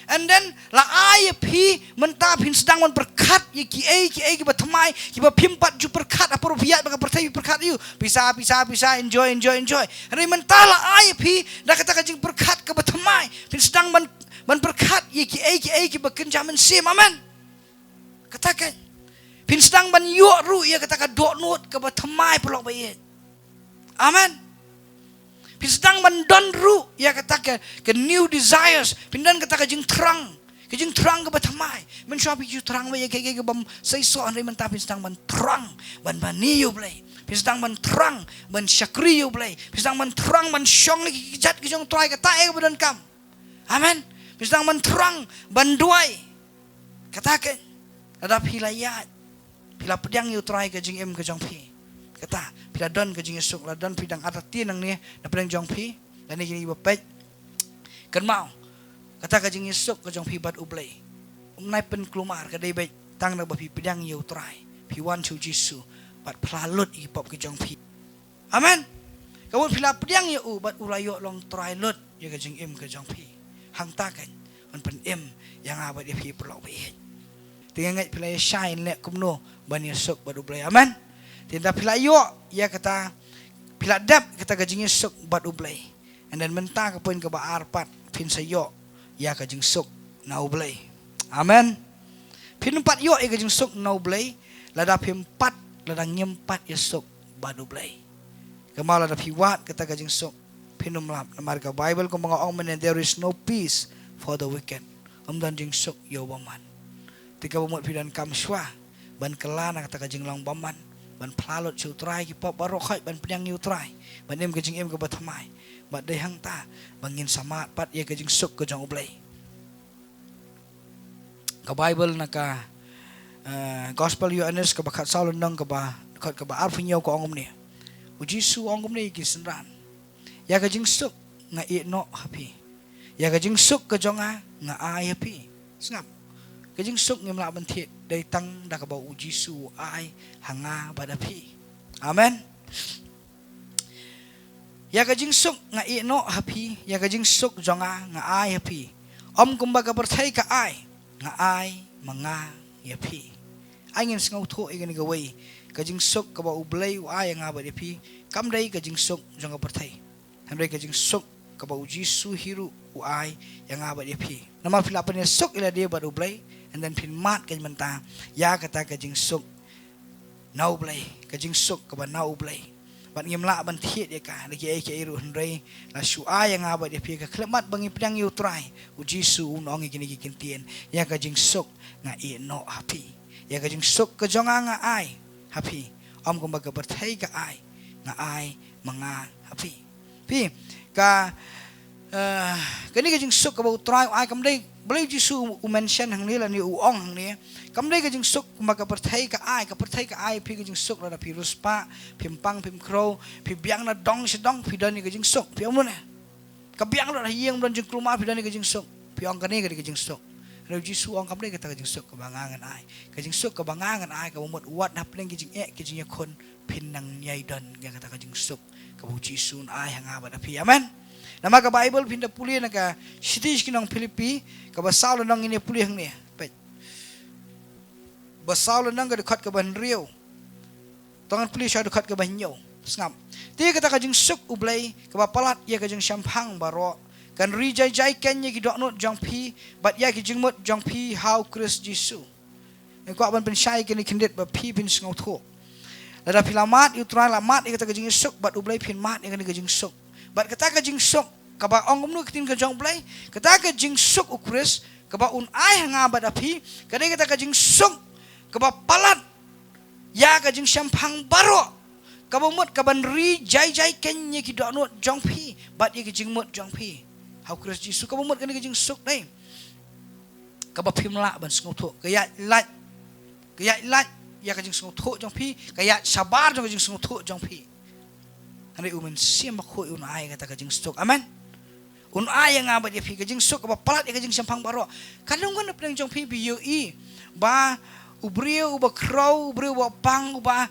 And then la ai ïa phi mynta phin sdang ban pyrkhat ïa kiei kiei kiba thymmai, kiba phim pat ju pyrkhat. Ha por phi ïaid ba ka pyrthei phi pyrkhat ïa u pisa, pisa, pisa, enjoy, enjoy, enjoy. Hynrei mynta la ai ïa phi da kata ka jingpyrkhat kaba thymmai, phin sdang ban, ban pyrkhat ïa kiei kiei kiba kynja mynsiem. Amen. Kata ka, phin sdang ban ïoh ruh ïa kata ka dohnud kaba thymmai, paralok ba ïeit. Amen. Phin sdang ban don ruh ïa kata ka, ka new desires. Phin don kata ka jingthrang, ka jingthrang kaba thymmai. Mynshuwa phi ju thrang beit ïa kiei kiei ki bym seisoh, hynrei mynta phin sdang ban thrang ban mane ïa U Blei. Phin sdang ban thrang ban shakri ïa U Blei. Phin sdang ban thrang ban shong ïa ki kjat ki jong U Trai, kata ïa kaba donkam. Amen. Phin sdang ban thrang ban duwai. Kata ka, lada phi la ïaid, phi la pdiang ïa U Trai ka jingim ka jong phi. Kata, phi la don ka jingïasuk, la don phi dang artatien nangne na pdeng jong phi. Lane kine kiba peit, kynmaw, kata ka jingïasuk ka jong phi bad U Blei um nai pynkulmar, ka dei beit tang da ba phi pdiang ïa U Trai, phi wan sha U Jisu bad pla lut ïa ki pop ka jong phi. Amen. Ka mut phi la pdiang ïa u bad u la ïoh long trai lut ïa ka jingim ka jong phi. Hangta kan ban pynim ïa nga bad ïa phi, paralok ba ïeit. Te nga ngeit phi la ïa shai leh kumno ban ïasuk bad U Blei. Amen. Te da phi la ïoh ïa kata, phi la dep kata ka jingïasuk bad U Blei. And then mynta ka point kaba ar pat, phin sa ïoh ïa ka jingsuk na U Blei. Amen. Phin pat ïoh ïa ka jingsuk na U Blei lada phim pat, lada ngim pat ïasuk bad U Blei. Kynmaw, lada phi wad kata ka jingsuk, phin ym lap. Namar ka Bible kumba nga ong mynne, there is no peace for the wicked. Ym don jingsuk ïa u bymman. Te kaba mut phi donkam shuwa ban kylla na kata ka jinglong bymman, ban pla lut sha U Trai ki pop baroh khoit, ban pdiang ïa U Trai, ban im ka jingim kaba thymmai. Bad dei hangta ba ngin sa mad pat ïa ka jingsuk ka jong U Blei. Ka Bible na ka, eh, Gospel Ïoannis kaba khatsaw lynnong kaba, dkhot kaba arphew hynñiew ka ong kumne. U Jisu u ong kumne ïa ki synran: Ïa ka jingsuk nga ïeh noh ha phi. Ïa ka jingsuk ka jong nga nga ai ha phi. Sngap. Ka jingsuk ngim lah ban thied, dei tang da kaba U Jisu u ai ha nga bad ha phi. Amen. Ïa ka jingsuk nga ïeh noh ha phi, ïa ka jingsuk jong nga nga ai ha phi. Ym kumba ka pyrthei ka ai, nga ai ma nga ïa phi. Ai ngin sngewthuh ïa kane kawei, ka jingsuk kaba U Blei u ai ïa nga bad ïa phi, kam dei ka jingsuk jong ka pyrthei. Hynrei ka jingsuk kaba U Jisu hi ruh u ai ïa nga bad ïa phi. Namar phi la pynïasuk ïa lade bad U Blei, and then phin mad ka mynta ïa kata ka jingsuk na U Blei, ka jingsuk kaba na U Blei. Bad ngim lah ban thied ïa ka da kiei kiei ruh, hynrei la shu ai ïa nga bad ïa phi ka khyllipmat ba ngi pdiang ïa U Trai. U Jisu un ong ïa kine ki kyntien: Ïa ka jingsuk nga ïeh noh ha phi. Ïa ka jingsuk ka jong nga nga ai ha phi. Ym kumba ka pyrthei ka ai, nga ai ma nga ha phi. Phi, ka, eh, kane ka jingsuk kaba U Trai u ai kam dei, balei U Jisu u mention hangne lane u ong hangne? Kam dei ka jingsuk kumba ka pyrthei ka ai. Ka pyrthei ka ai phi ka jingsuk lada phi riewspah, phim pang phim khrew, phi biang na dong sha dong, phi don ïa ka jingsuk. Phi ong kumne, ka biang lut ha ïing, ym don jingkulmar, phi don ïa ka jingsuk. Phi ong kane ka dei ka jingsuk. Hynrei U Jisu u ong kam dei kata ka jingsuk kaba nga ngan ai. Ka jingsuk kaba nga ngan ai kaba mut wat hapdeng ki jingeh ki jingïakhun, phin nang ïai don ïa kata ka jingsuk kaba U Jisu un ai ha nga bad ha phi. Amen. Namar ka Bible phin da pule na ka shithi sha ki nong Philippi kaba saw lynnong, ngin ïa pule hangne. Peit. Ba saw lynnong ka dkhot kaba hynriew. To ngan pule sha dkhot kaba hynñiew. Sngap. Te kata ka jingsuk U Blei kaba palat ïa ka jingshemphang baroh, kan ri jai jai keiñ ïa ki dohnud jong phi bad ïa ki jingmut jong phi ha U Khrist Jisu. Nga kwah ban pynshai kine khyndiat ba phi phin sngewthuh. Lada phi la mad ïa U Trai, la mad ïa kata ka jingsuk bad U Blei, phin mad ïa kane ka jingsuk. Bad kata ka jingsuk kaba ong kumno ka ktien ka jong U Blei, kata ka jingsuk U Khrist kaba un ai ha nga bad ha phi, ka dei kata ka jingsuk kaba palat ïa ka jingshemphang baroh, kaba mut kaban ri jai jai keiñ ïa ki dohnud jong phi bad ïa ki jingmut jong phi ha U Khrist Jisu. Kaba mut kane ka jingsuk dei kaba phim lah ban sngewthuh. Ka ïaid lait, ka ïaid lait ïa ka jingsngewthuh jong phi, ka ïaid shabar jong ka jingsngewthuh jong phi. Hynrei U Mynsiem Bakhuid un ai kata ka jingsuk. Amen. Un ai ïa nga bad ïa phi ka jingsuk kaba palat ïa ka jingshemphang baroh. Ka long ka na pdeng jong phi, phi ïohi ba u briew uba khraw, u briew uba pang, uba,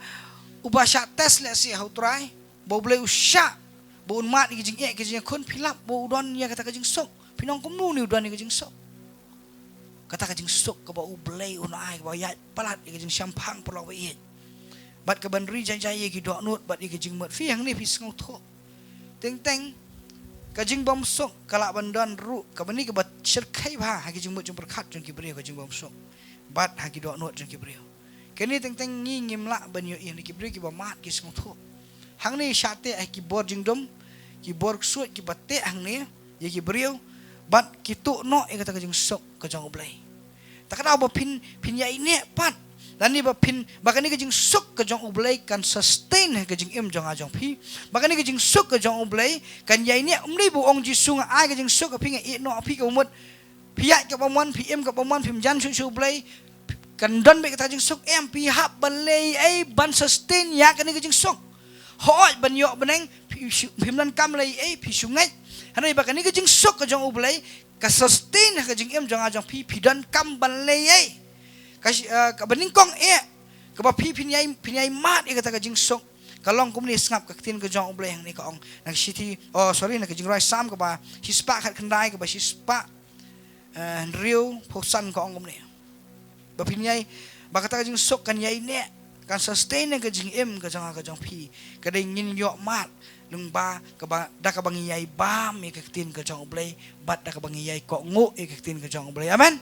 uba shah test lehse ha U Trai, ba U Blei u shah, ba un mad ïa ka jingeh ka jingkhun, phi lap ba u don ïa kata ka jingsuk. Phin ong kumno une u don ïa ka jingsuk? Kata ka jingsuk kaba U Blei un ai, kaba ïaid palat ïa ka jingshemphang, paralok ba ïeit. Bad kaban ri jai jai ïa ki dohnud bad ïa ki jingmut. Phi hangne phi sngewthuh. Teng teng ka jingbymsuk ka lah ban don ruh, kaba ni kaba shyrkhei bha ha ki jingmut jingpyrkhat jong ki briew, ka jingbymsuk bad ha ki dohnud jong ki briew. Kane teng teng ngi ngim lah ban ïohi, ne ki briew kiba mad ki sngewthuh. Hangne shah teh ha ki bor jingdum, ki bor ksuid kiba teh hangne ïa ki briew, bad ki tuh noh ïa kata ka jingsuk ka jong U Blei. Ta ka daw ba phin, phin ïaineh pat, lane ba phin, ba kane ka jingsuk ka jong U Blei kan sustain ha ka jingim jong nga jong phi. Ba kane ka jingsuk ka jong U Blei kan ïaineh, ym dei ba u ong Jisu nga ai ka jingsuk ha phi, nga ïeh noh ha phi, kaba mut phi ïaid kaba mon, phi im kaba mon, phim jan shuh sha U Blei, kan don beit kata ka jingsuk. Em, phi hap ban leh ei ei ban sustain ïa kane ka jingsuk. Hooid, ban ïoh bneng phi shu, phim donkam leh ei ei, phi shu ngeit. Hynrei ba kane ka jingsuk ka jong U Blei ka sustain ha ka jingim jong nga jong phi, phi donkam ban leh ei ei. Ka shi-, eh, kaba nyngkong eh, kaba phi phin ïai, phin ïai mad ïa kata ka jingsuk, ka long kumne, sngap ka ktien ka jong U Blei hangne ka ong. Na ka shithi, oh sorry, na ka Jingrwai Salm kaba shispah khatkhyndai, kaba shispah, eh, hynriewphew san, ka ong kumne. Ba phin ïai, ba kata ka jingsuk kan ïaineh, kan sustain ïa ka jingim ka jong nga ka jong phi. Ka dei ngin ïoh mad lyngba kaba, da kaba ngi ïai bam ïa ka ktien ka jong U Blei, bad da kaba ngi ïai kohnguh ïa ka ktien ka jong U Blei. Amen.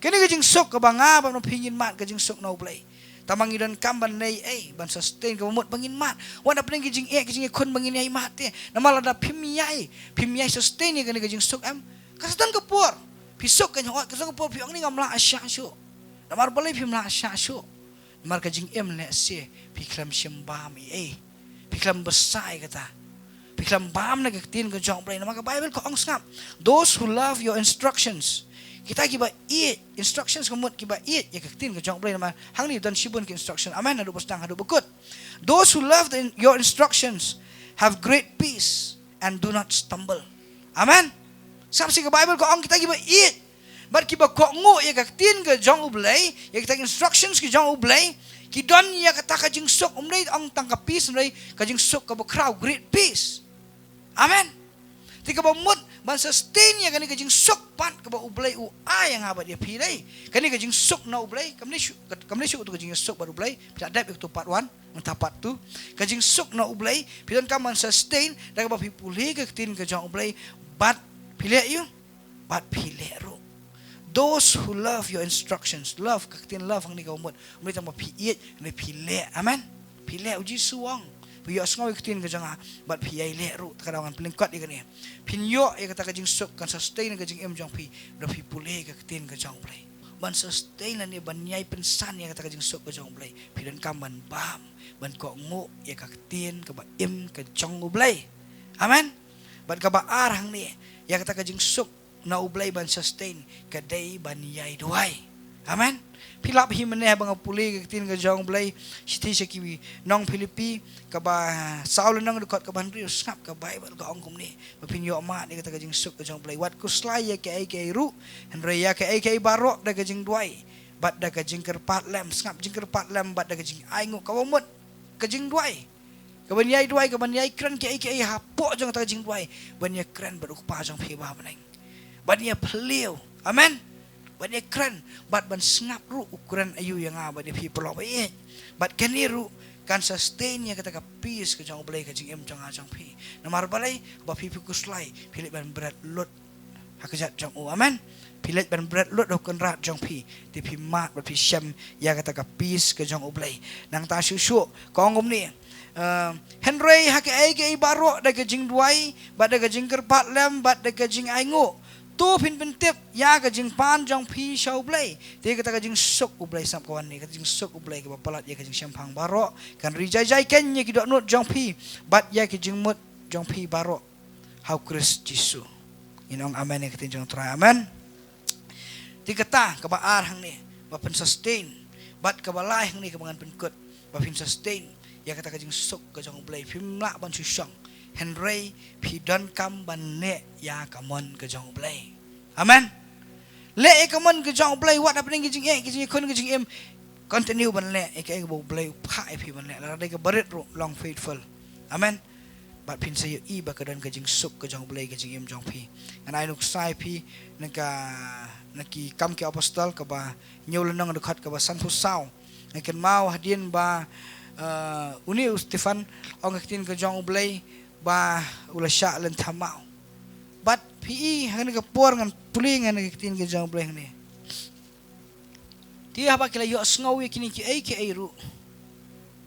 Kane ka jingsuk kaba nga bad phi ngin mad, ka jingsuk na U Blei. Tangba ngi donkam ban leh ei ei ban sustain, kaba mut ba ngin mad. Wat hapdeng ki jingeh ki jingeh khun ba ngin ïai mad te. Namar lada phim ïai, phim ïai sustain ïa kane ka jingsuk, em, ka sdang ka por phi suk, ka hooid, ka sdang ka por phi ong ni ngam lah shah shuh. Namar balei phim lah shah shuh? Namar ka jingim lehse phi khlem shim bam ei ei. Phi khlem bsa ïa kata. Phi khlem bam na ka ktien ka jong U Blei. Namar ka Bible ka ong, sngap, "Those who love your instructions." Kita kiba ïeit, instructions ka mut kiba ïeit ïa ka ktien ka jong U Blei. Namar hangne don shibun ki instruction. Amen. Naduh ba sdang haduh ba kut. "Those who love the, your instructions have great peace and do not stumble." Amen. Sngap shisha, ka Bible ka ong kita kiba ïeit bad kiba kohnguh ïa ka ktien ka jong U Blei, ïa kita instructions ki jong U Blei, ki don ïa kata ka jingsuk. Ym dei ong tang ka peace, ym dei, ka jingsuk kaba khraw, great peace. Amen. Te kaba mut ban sustain ïa kane ka jingsuk pat kaba U Blei u ai ïa nga bad ïa phi, dei kane ka jingsuk na U Blei. Kam dei shu, kam dei shu tu ka jingsuk bad U Blei. Phi la dep ïa tu part one, mynta part two. Ka jingsuk na U Blei phi donkam ban sustain da kaba phi pule ka ktien ka jong U Blei bad phi leh ïa u, bad phi leh ruh. "Those who love your instructions." Love, ka ktien love hangne kaba mut, ym dei tang ba phi ïeit, hynrei phi leh. Amen. Phi leh. U Jisu u ong, phi ïohsngew ïa ka ktien ka jong nga bad phi ïai leh ruh. Ta ka daw ngan pynlyngkot ïa kane. Phin ïoh ïa kata ka jingsuk, kan sustain ïa ka jingim jong phi, da phi pule ïa ka ktien ka jong U Blei. Ban sustain lane ban ïai pynsan ïa kata ka jingsuk ka jong U Blei, phi donkam ban bam, ban kohnguh ïa ka ktien kaba im ka jong U Blei. Amen. Bad kaba ar hangne, ïa kata ka jingsuk na U Blei ban sustain ka dei ban ïai duwai. Amen. Phi lap hi mynne ba nga pule ka ktien ka jong U Blei, shithi sha ki nong Philippi, kaba saw lynnong, dkhot kaba hynriew. Sngap, ka Bible ka ong kumne, ba phin ïoh mad ïa kata ka jingsuk ka jong U Blei. "Wat khuslai ïa kiei kiei ruh, hynrei ïa kiei kiei baroh da ka jingduwai bad da ka jingkyrpad lem." Sngap, jingkyrpad lem bad da ka jingainguh, kaba mut ka jingduwai. Kaban ïai duwai, kaban ïai kren kiei kiei hapoh jong kata ka jingduwai, ban ïakren bad U Kpa jong phi ba ha bneng, ban ïaphylliew. Amen. Ban ïakren bad ban sngap ruh u kren aïu ïa nga bad ïa phi, paralok ba ïeit. Bad kane ruh kan sustain ïa kata ka peace ka jong U Blei ha ka jingim jong nga jong phi. Namar balei? Ba phi, phi khuslai, phi leit ban bret lut ha ka kjat jong U. Amen. Phi leit ban bret lut ha u Kynrad jong phi, te phi mad bad phi shem ïa kata ka peace ka jong U Blei. Nangta shuh shuh ka ong kumne, eh, "Hynrei ha kiei kiei baroh da ka jingduwai bad da ka jingkyrpad lem bad da ka jingainguh, to phin pyntip ïa ka jingpan jong phi sha U Blei." Te kata ka jingsuk U Blei, sngap, ka wan ne, kata ka jingsuk U Blei kaba palat ïa ka jingshemphang baroh, kan ri jai jai keiñ ïa ki dohnud jong phi bad ïa ki jingmut jong phi baroh ha U Khrist Jisu. Ngin ong amen ïa ka ktien jong U Trai. Amen. Te kata kaba ar hangne, ba phin sustain, Bad kaba lai hangne kaba ngan pynkut, ba phin sustain ïa kata ka jingsuk ka jong U Blei, phim lah ban shu shong. Hynrei phi donkam ban leh ïa ka mon ka jong U Blei. Amen. Leh ïa ka mon ka jong U Blei, wat hapdeng ki jingeh, ki jingeh, ki jingeh, ki jingeh. Continue ban leh ïa kaei kaba U Blei u phah ïa phi ban leh. Lada dei kaba rit ruh, long faithful. Amen. Bad phin sa ïohi ba ka don ka jingsuk ka jong U Blei ka jingim jong phi. Ngan ai nuksa ïa phi na ka, na Ki Kam ki Apostol kaba hynñiew lynnong, dkhot kaba sanphew saw. Ngan kynmaw hadien ba, eh, une u Stephan ong ka ktien ka jong U Blei ba u la shah lynthem maw. Bad phi i hangne ka por ngan pule ngan ka ktien ka jong U Blei hangne. Te haba ki la ïohsngew ïa kine kiei kiei ruh,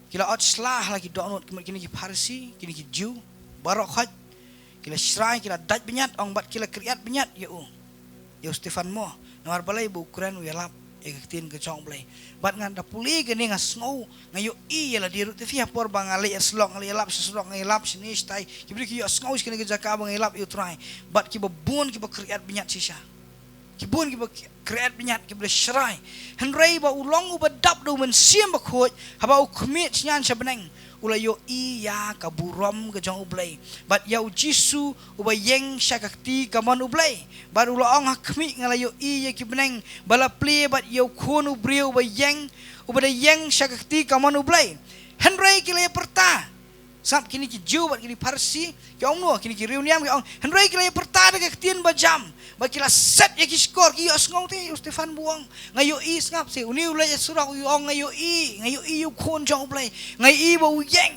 ki la ot sla ha la ki dohnud, ki mut kine ki Pharisi, kine ki Jiw baroh khoit. Ki la shrai, ki la dait bniat, ong, bad ki la kyrïat bniat ïa u, ïa u Stephan mo. Namar balei? Ba u kren, u ïalap ïa ka ktien ka jong U Blei. Bad ngan da pule kane nga sngew, nga ïohi ïa lade ruh. Te phi ha por ba nga leit sha surok, nga leit ïalap sha surok, nga ïalap shane shatai, ki briew ki ïohsngew sha kane ka jaka ba nga ïalap ïa U Trai. Bad kiba bun kiba kyrïat bniat shisha. Ki bun kiba kyrïat bniat, kiba shrai. Hynrei ba u long uba dap da U Mynsiem Bakhuid, haba u khmih shñian sha bneng, u la ïohi ïa ka burom ka jong U Blei bad ïa U Jisu uba ïeng sha ka kti kamon U Blei. Bad u la ong ha khmih, nga la ïohi ïa ki bneng ba la plie bad ïa U Khun u briew uba ïeng, uba da ïeng sha ka kti kamon U Blei. Hynrei ki la ïa pyrta. Sngap, kine ki Jiw bad kine ki Pharisi ki ong no, kine ki riewniam ki ong, hynrei ki la ïa pyrta da ka ktien bajam. Bad ki la set ïa ki shkor, ki ïohsngew te ïa u Stephan ba u ong. Nga ïohi, sngap, shi une u leit sha surok u ong, nga ïohi, nga ïohi ïa U Khun jong U Blei, nga ïohi ba u ïeng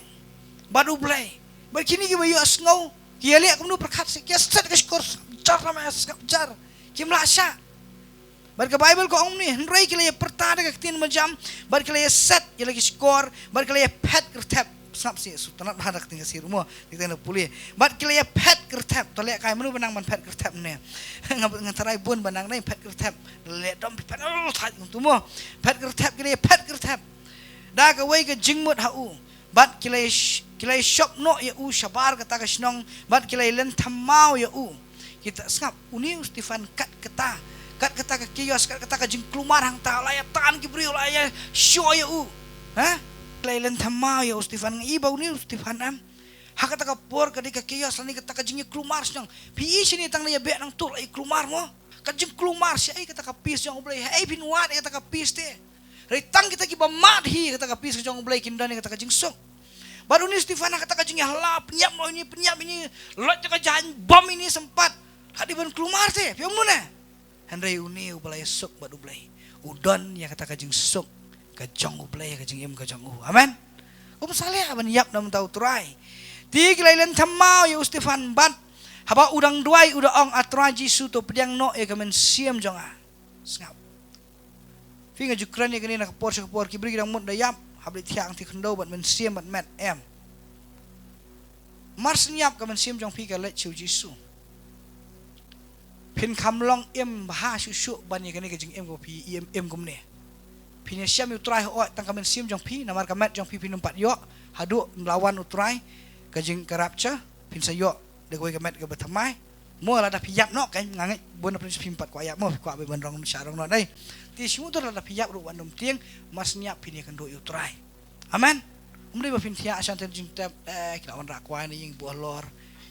bad U Blei. Bad kine kiba ïohsngew ki ïaleh kumno? Pyrkhat shi, ki ïa set ka shkor, sngap jar, sngap jar. Kim lah shah. Bad ka Baibl ka ong kumne, hynrei ki la ïa pyrta da ka ktien bajam, bad ki la ïa set ïa la ki shkor, bad ki la ïa phet kyrthep. Sngap shi, sngewtynnat bha da ka ktien Khasi ruh mo, da ka ktien pule. Bad ki la ïa phet kyrthep. To leh kai, mano ba nang ban phet kyrthep ne? Nga, nga tharai bun ba nang dei phet kyrthep. Leh dom phet, oh, thait kumtu mo. Phet kyrthep, ki la ïa phet kyrthep da kawei ka jingmut ha u. Bad ki la sh-, ki la shop noh ïa u shabar kata ka shnong, bad ki la lynthem maw ïa u. Kita sngap, une u Stephan kat kata, kat kata ka chaos, kat kata ka jingkulmar hangta, la ïa tan ki briew, la ïa shoh ïa u. Ha? Ki la lynthem maw ïa u Stephan, nga i ba une u Stephan em. Ha kata ka por ka dei ka chaos lane kata ka jingïakulmar shnong. Phi i shane tang la ïa beh nangta la ïa kulmar mo. Ka jingkulmar, shaei kata ka peace jong U Blei? Haei phin wad ïa kata ka peace te? Hynrei tang kita kiba mad hi ïa kata ka peace ka jong U Blei kin don ïa kata ka jingsuk. Bad une u Stephan ha kata ka jingïahala, pynïap noh ine, pynïap ine, loit ïa ka jaiñ bom ine, sympat hadien ban kulmar te, phi ong mano ne? Hynrei une uba la ïasuk bad U Blei, u don ïa kata ka jingsuk ka jong U Blei ha ka jingim ka jong u. Amen. Um sa leh ban ïap na bynta U Trai. Te ki la lynthem maw ïa u Stephan bad haba u dang duwai u da ong, A Trai Jisu, to pdiang noh ïa ka mynsiem jong nga. Sngap. Phi, nga ju kren ïa kane na ka por sha ka por, ki briew ki dang mut da ïap, hap leit thiah hangtei khyndew bad mynsiem bad met, em. Mar shen ïap ka mynsiem jong phi ka leit sha U Jisu. Phin kham long im bha shuh shuh ban ïa kane ka jingim kaba phi im, im kumne. Phin ïa shem ïa U Trai hooid tang ka mynsiem jong phi, namar ka met jong phi phin ym pat ïoh haduh la wan U Trai, ka jing, ka rapture, phin sa ïoh da kawei ka met kaba thymmai. Mo, lada phi ïap noh, kan nga ngeit bun na phi phim pat kwah ïap mo, phi kwah ban rong sha rong noh dei. Te shu mut lada phi ïap ruh wat nym tieng, mar shen ïap phin ïakynduh ïa U Trai. Amen. Ym dei ba phin thiah sha teng jingtep, eh, ki la wanrah kwai na ïing buh halor.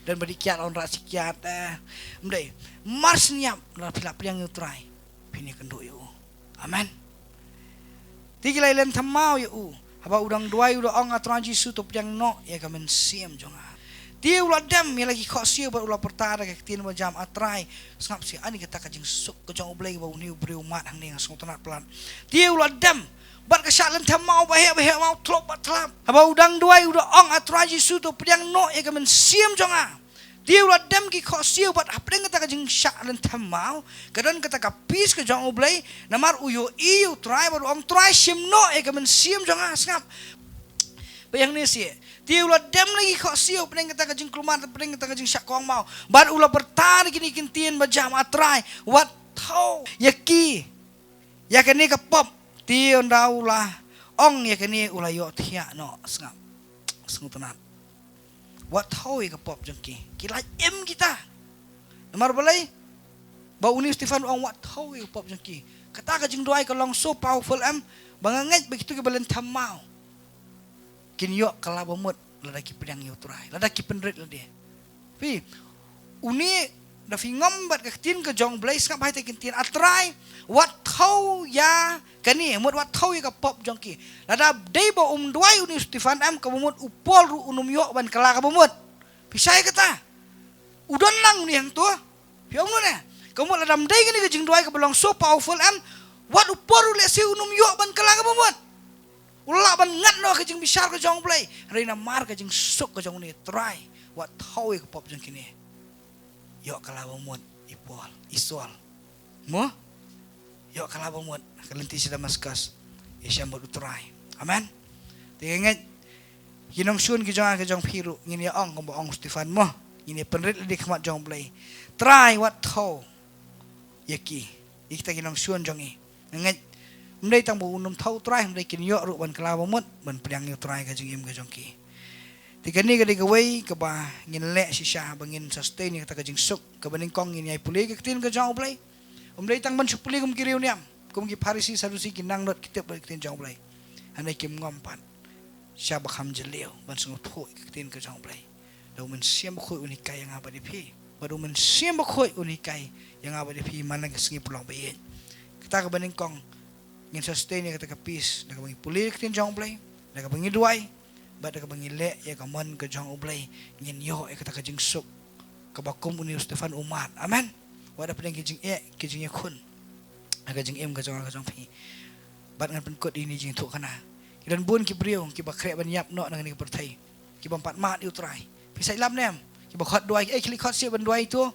Don ba dih kiad la wanrah shi kiad, eh. Ym dei. Mar shen ïap lada phi la pdiang ïa U Trai, phin ïakynduh ïa u. Amen. Te ki la lynthem maw ïa u. Haba u dang duwai u da ong, A Trai Jisu, to pdiang noh ïa ka mynsiem jong nga. Te u la dem ïa la ki khohsiew bad u la pyrta da ka ktien bajam, A Trai, sngap shi, ani kata ka jingsuk ka jong U Blei kaba une u briew u mad hangne, nga sngewtynnat palat. Te u la dem bad ka shah lynthem maw baheh baheh, maw tlop bad tlap. Haba u dang duwai u da ong, A Trai Jisu, to pdiang noh ïa ka mynsiem jong nga. Te u la dem ki khohsiew bad hapdeng kata ka jingshah lynthem maw ka don kata ka peace ka jong U Blei, namar u ïohi ïa U Trai bad u ong, Trai, shim noh ïa ka mynsiem jong nga. Sngap. Ba ïa hangne shi. Te u la dem na ki khohsiew hapdeng kata ka jingkulmar, hapdeng kata ka jingshah kong maw, bad u la pyrta da kine ki ktien bajam, A Trai, wat thew ïa ki ïa kane ka pop. Te ynda u la ong ïa kane u la ïohthiah noh. Sngap. Sngewtynnat. Wat thew ïa ka pop jong ki. Ki la im kita. Namar balei? Ba une u Stephan u ong, wat thew ïa ka pop jong ki. Kata ka jingduwai ka long so powerful em, ba nga ngeit ba kito kiba lynthem maw kin ïoh kylla ba mut lada ki pdiang ïa U Trai, lada ki pynrit lade. Phi, une, da phi ngam bad ka ktien ka jong U Blei, sngap bha ïa ka ktien, A Trai, wat thew ïa kane, mut wat thew ïa ka pop jong ki. Lada dei ba um duwai une u Stephan em, kaba mut u Paul ruh un ym ïoh ban kylla kaba mut. Phi shai kata. U don lang une hangto. Phi ong une. Kaba mut lada ym dei kane ka jingduwai kaba long so powerful em, wat u Paul ruh lehse un ym ïoh ban kylla kaba mut. U lah ban ngat noh ka jingbishar ka jong U Blei. Hynrei namar ka jingsuk ka jong une, Trai, wat thew ïa ka pop jong kine. Ïoh kylla ba mut i Paul, i Saul. Mo? Ïoh kylla ba mut ha ka lynti sha Damascus. Ïashem bad U Trai. Amen. Te nga ngeit, ki nongshun ki jong nga ki jong phi ruh, ngin ïa ong kumba ong u Stephan mo. Ngin ïa pynrit lade ha khmat jong U Blei. Trai, wat thew ïa ki. Ïa kita ki nongshun jong ngi. Nga ngeit, ym dei tang ba un ym thew U Trai, hynrei kin ïoh ruh ban kylla ba mut ban pdiang ïa U Trai ka jingim ka jong ki. Te kane ka dei kawei kaba ngin leh shisha, ba ngin sustain ïa kata ka jingsuk. Kaba nyngkong ngin ïai pule ïa ka ktien ka jong U Blei. Ym dei tang ban shu pule kum ki riewniam, kum ki Pharisi, Sadusi, ki nang nud ki tip ïa ka ktien jong U Blei, hynrei kim ngam pat sha ba kham jylliew ban sngewthuh ïa ka ktien ka jong U Blei. Da U Mynsiem Bakhuid un hikai ïa nga bad ïa phi. Bad U Mynsiem Bakhuid un hikai ïa nga bad ïa phi man la ka sngi pynlong ba ïeit. Kata kaba nyngkong, ngin sustain ïa kata ka peace da kaba ngi pule ïa ka ktien jong U Blei, da kaba ngi duwai, bad da kaba ngi leh ïa ka mon ka jong U Blei, ngin ïoh ïa kata ka jingsuk kaba kum une u Stephan u mad. Amen. Wat da pdeng ki jingeh, ki jingïakhun ha ka jingim ka jong nga ka jong phi. Bad ngan pynkut ïa kine ki jingïathuhkhana. Ki don bun ki briew kiba khreh ban ïap noh na kane ka pyrthei, ki bym pat mad ïa U Trai. Phi sa ïalam ne em? Kiba khot duwai, eh, khie khot seh ban duwai to.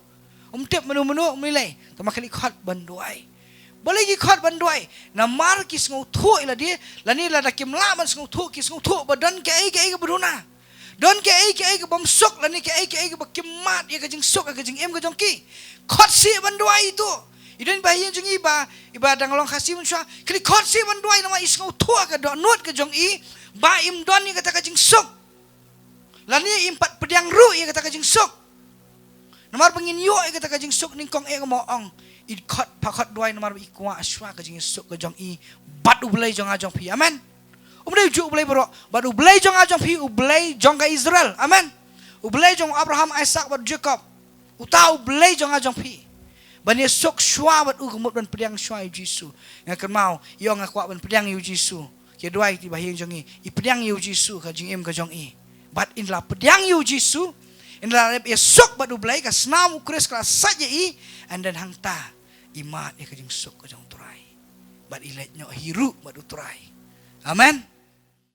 Um tip mano mano, um lei lei, tangba khie khot ban duwai. Balei ki khot ban duwai? Namar ki sngewthuh ïa lade, lane lada kim lah ban sngewthuh, ki sngewthuh ba don kaei kaei kaba duna, don kaei kaei ka bym suk, lane kaei kaei kaba kim mad ïa ka jingsuk ha ka jingim ka jong ki. Khot seh ban duwai to. I don ba ha ïing jong i ba, i ba dang long Khasi mynshuwa, khie khot seh ban duwai, namar i sngewthuh ha ka dohnud ka jong i ba im don ïa kata ka jingsuk, lane im pat pdiang ruh ïa kata ka jingsuk. Namar ba ngin ïoh ïa kata ka jingsuk, nyngkong eh kumba ong, i khot, pha khot duwai namar ba i kwah shuwa ka jingsuk ka jong i bad U Blei jong nga jong phi. Amen. Um dei ujuh U Blei baroh, bad U Blei jong nga jong phi, U Blei jong ka Israel. Amen. U Blei jong u Abraham, Isaac bad Jacob. Uta U Blei jong nga jong phi, ban ïasuk shuwa bad u, ka mut ban pdiang shuwa ïa U Jisu. Nga kynmaw, ïoh, nga kwah ban pdiang ïa U Jisu. Ki duwai, ki ba ha ïing jong ngi, i pdiang ïa U Jisu ha ka jingim ka jong i. Bad in la pdiang ïa U Jisu, in la ïasuk bad U Blei, ka snam U Khrist ka la sait ïa i, and then hangta i mad ïa ka jingsuk ka jong U Trai. Bad i leit noh hi ruh bad U Trai. Amen.